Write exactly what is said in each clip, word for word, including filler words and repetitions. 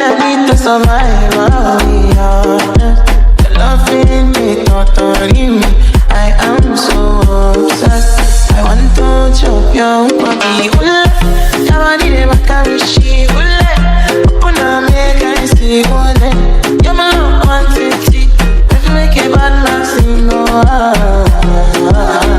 I need to survive, oh, yeah. Your loving me, torturing me. I am so obsessed. I want to chop your body. Ooh, your body, they back and she, ooh, open up, make I see, ooh, you're my quantity. If you make a bad man sing, oh, ah, ah, ah, ah.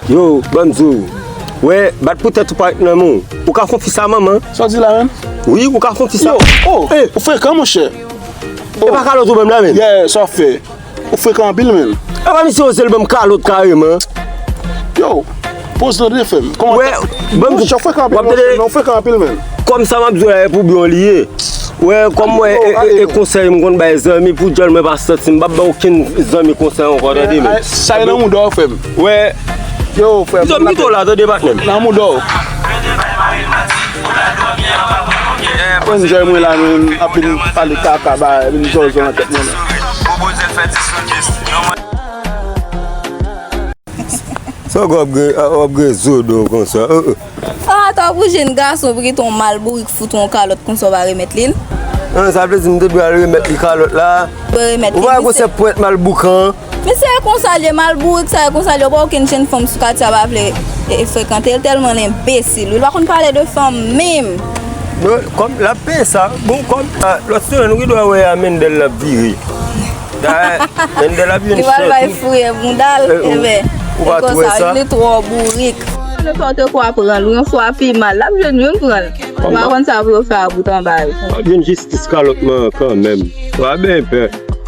Yo, ban m di w. Wè, bat pou tèt ou pa nan men w. Ou ka fè yon fi sa manman. Sa w di la menm? Wi, ou ka fè yon fi sa. Yo, oh, ou frekan, monchè. E pa kalòt ou ban m la menm? Yeah, sa w fè. Ou frekan anpil, menm. Apa misye oze l ban m kalòt kareman? Yo, poze tande, frè m. Kòman? Wè, ban m di w, w ap tande, ou frekan anpil, menm. Kòm sa m ap di w la, e pou byen w li ye. Wè, kòm mwen, e, e, e konsèy m konn bay zanmi, pou djòl mwen pa santi m p ap ba okenn zanmi konsèy ankò, tande, menm. Sa e nan mouda w, frè m. Wè. Yo, frè m. Pito, pito la, tande, patnè m. Nan mouda w. Enjoy mwen la, menm, ap vin pale kaka, ba, vin zòzò nan tèt mwen la. Sa w ap gen, w ap gen zo do konsa? Euh, euh. Ah, atò pou jèn gason pou kite yon mal bourik fout yon kalòt konsa w pa remèt li l? Ah, sa vle di m te dwe al remèt li kalòt la? Dwe remèt li, misye. Ou pa wè gwo sèp pwent mal boukan? Misye, e konsa l ye, mal bourik sa, e konsa l ye, ou pa wè okenn jèn fanm sou katye a pa vle, e, e frekante l, tèlman l enbesil wi, l pa konn pale de fanm menm. Bon, kòm l ap peye sa, bon, kòm, ah, lòt semèn ou gen dwa wè Amendel l ap vire. Dayè, Mendel ap jwenn chans wi. Li pral bay fouye bounda l, enben, ou pa twò wè sa? Li twò bourik. Nenpòt kwa pran l, yon fwa pi mal, l ap jwenn youn pran l. Ou pa konn sa pou yo fè a bout anba yo. W ap jwenn jistis kalòt mwen an kanmenm. W a byen pè.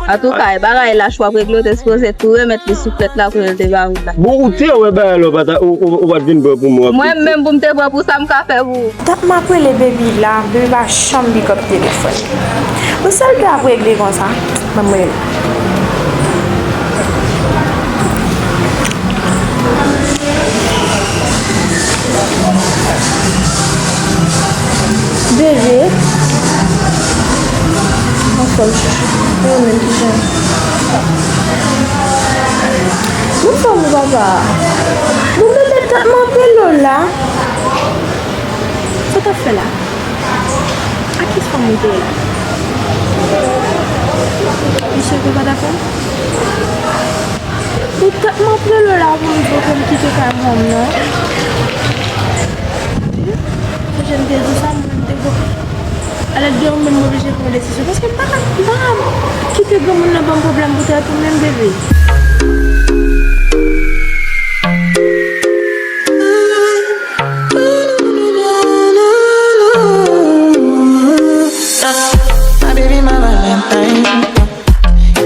Antouka, e bagay lach w ap regle, w te sipoze tou remèt li souflèt la kote l te ba ou la. Bon, ou te wè bagay la, ou pa ta, ou, ou, ou pa t vin pran pou mwen. Mwen menm pou m te pran pou sa m ka fè pou ou. Dat m ap rele baby la, baby pa janm pick up telefòn. Ou sèl ki ap regle konsa? Ban m rele. Bebe. Anfòm chouchou. Ou menm kijan? Anfòm wi papa. Bon bebe, dat m ap rele w la. Sa w t ap fè la? A ki fanm ou te ye la? Misye te pa dakò? Poutèt m ap rele w la pou m di w ke m kite kay manman m nan. Jan m te di w sa, mwen m te gon. Alè de ou menm m oblije pran desizyon. Paske m pa ka, m pa ka kite granmoun nan ban m pwoblèm poutèt ou menm, bebe. My baby, my Valentine.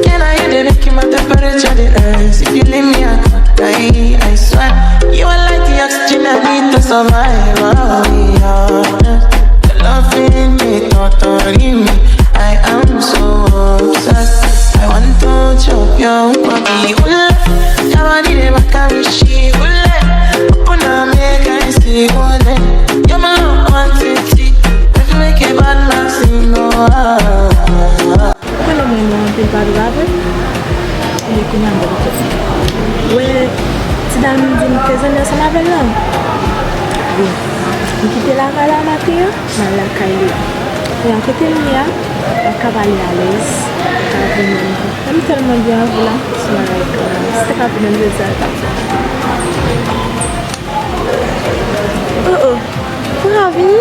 Can I hear the making my temperature the rise? If you leave me, I could die. I swear, you are like the oxygen I need to survive. Oh, yeah. Your loving me, torturing me. I am so obsessed. I want to chop your body. Ooh, your body, they back and she. Ooh, open up, make I see. Ooh, you're my quantity. If you make a bad man sing, oh, ah, ah, ah. Ou konnen m renmen w anpil, pa vre, pa vre? Ebyen, kounye a m pral kite. Ou wè ti dam di m ke zanmi ansanm avè l lan? Wi. M kite lakay la maten an, m al lakay li. Kounye a, kote m ye a, m pa ka pale alèz, m pa ka vini ankò. Men m tèlman byen avè w la, se malad kanmenm. Si te ka vini, m te di al pa vini. Oh, oh. Ou pa vini?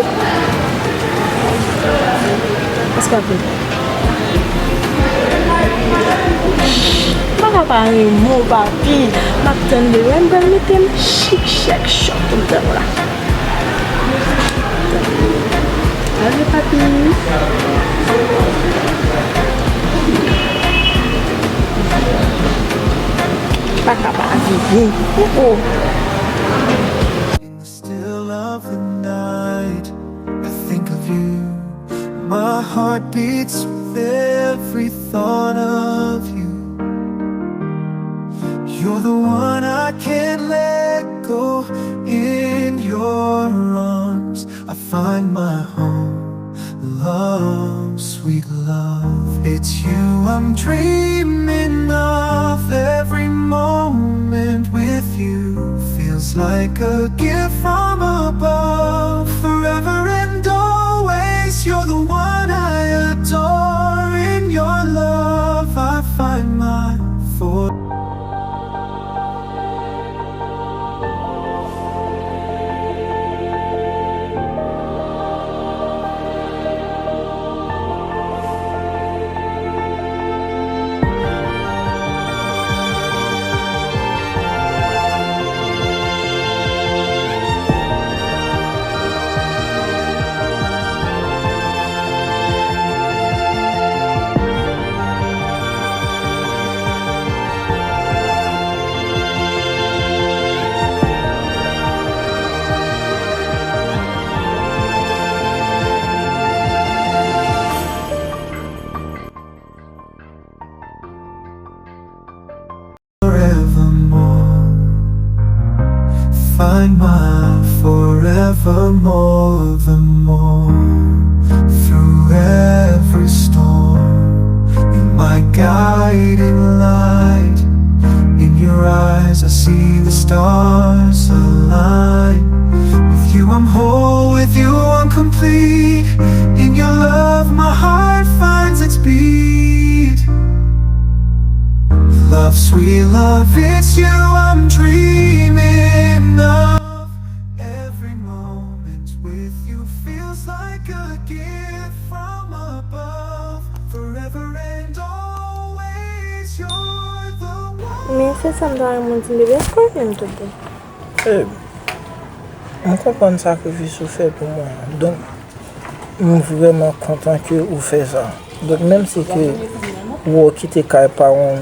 Èske w ap vini? M pa ka pa renmen w, papi. M ap tann demen, m pral mete m chik chèk chòk pou m tann w la. Alò, papi. Pa ka pa vini. Oh, oh. In the still of the night, I think of you. My heart beats with every thought of you. You're the one I can't let go. In your arms, I find my home. Love, sweet love, it's you I'm dreaming of. Every moment with you feels like a gift from above. Forever and always, you're the one I adore. In your love, I find my for. Forevermore. Find my forevermore, the more. Through every storm, you're my guiding light. In your eyes, I see the stars align. With you, I'm whole, with you, I'm complete. In your love, my heart finds its beat. Love, sweet love, it's you I'm dreaming of. Every moment with you feels like a gift from above. Forever and always, you're the one. Men se sa m ta renmen di, bebe, èske w renmen m tou bon? Babe, m konprann sakrifis ou fè pou mwen an. Donk, m vrèman kontan ke ou fè sa. Donk, menm si ke ou wè w kite kay pa w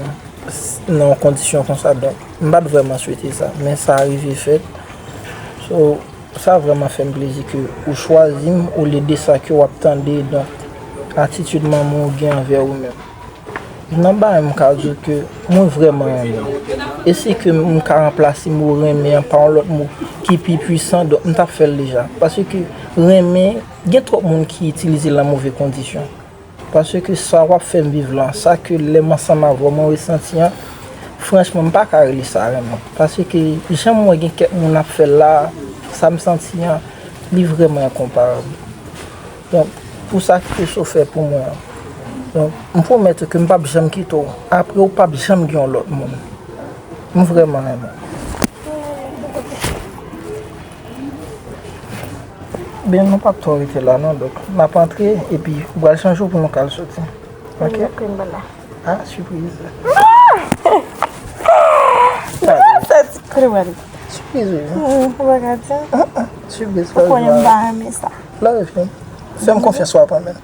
nan yon kondisyon konsa, donk, m pa t vrèman swete sa. Men sa rive fèt. So, sa vrèman fè m plezi ke ou chwazi m olye de sa ke w ap tande, donk, atitid manman w gen anvè ou menm. Nan bagay m ka di w ke mwen vrèman renmen w. E si ke m ka ranplase mo renmen an pa yon lòt mo ki pi pwisan, donk m t ap fè l deja. Paske renmen, gen twòp moun ki itilize l nan move kondisyon. Paske sa w ap fè m viv lan, sa ke lè m ansanm avè w mwen resanti an, franchman, m pa ka rele sa renmen. Paske jan m wè gen kèk moun ap fè l la, sa m santi an, li vrèman enkonparab. Donk, pou sakrifis ou fè pou mwen an. Donk, m pwomèt ou ke m p ap janm kite w. Apre w p ap janm gen yon lòt moun. M vrèman renmen w. Ben, nou p ap twò rete la non, donk, n ap antre, epi ou pral chanje w pou nou ka al soti. Ok? Ok, m pral la. Ah, sipriz. Sa ti kote pral. Sipriz, wi. Hmm, ou pa ka di. Sipriz, ou konnen m pa renmen sa. Love you. Fè m konfyans, w ap renmen.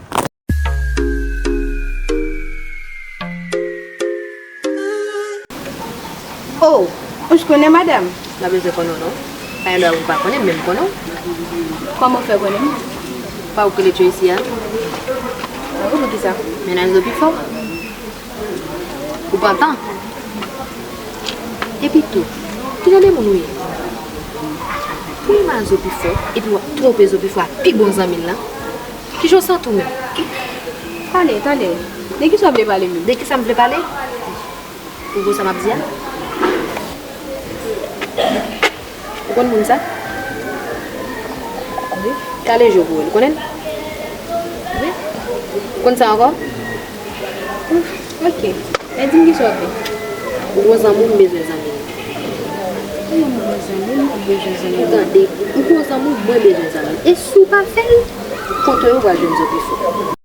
Oh, ou konnen madanm? M pa bezwen konnen w non. Pa gen dwa pou m pa konnen, m menm konnen w. Kòman w fè konnen m? Pa ou k rele Tracy a? Tankou poukisa? Mennaj zo pi fò. Ou pantan. Epi tou, ki jan de moun ou ye? Pou mennaj zo pi fò, epi w ap twonpe zo pi fò ak pi bon zanmi l lan? Kijan w santi w menm? Tande, tande. De kisa w vle pale menm? De kisa m vle pale? Ou konn sa m ap di a? Ou konn moun sa? Wi. Kale je w pou wè l. Ou konnen l? Wi. Ou konn sa ankò? Ok. Men di m kisa w vle. Ou gon zanmi w, m bezwen zanmi m. Ou gon zanmi m, ou bezwen zanmi m. Tande, ou gon zanmi w, mwen bezwen zanmi m. E si w pa fè l, kote w pral jwenn zo pi fò?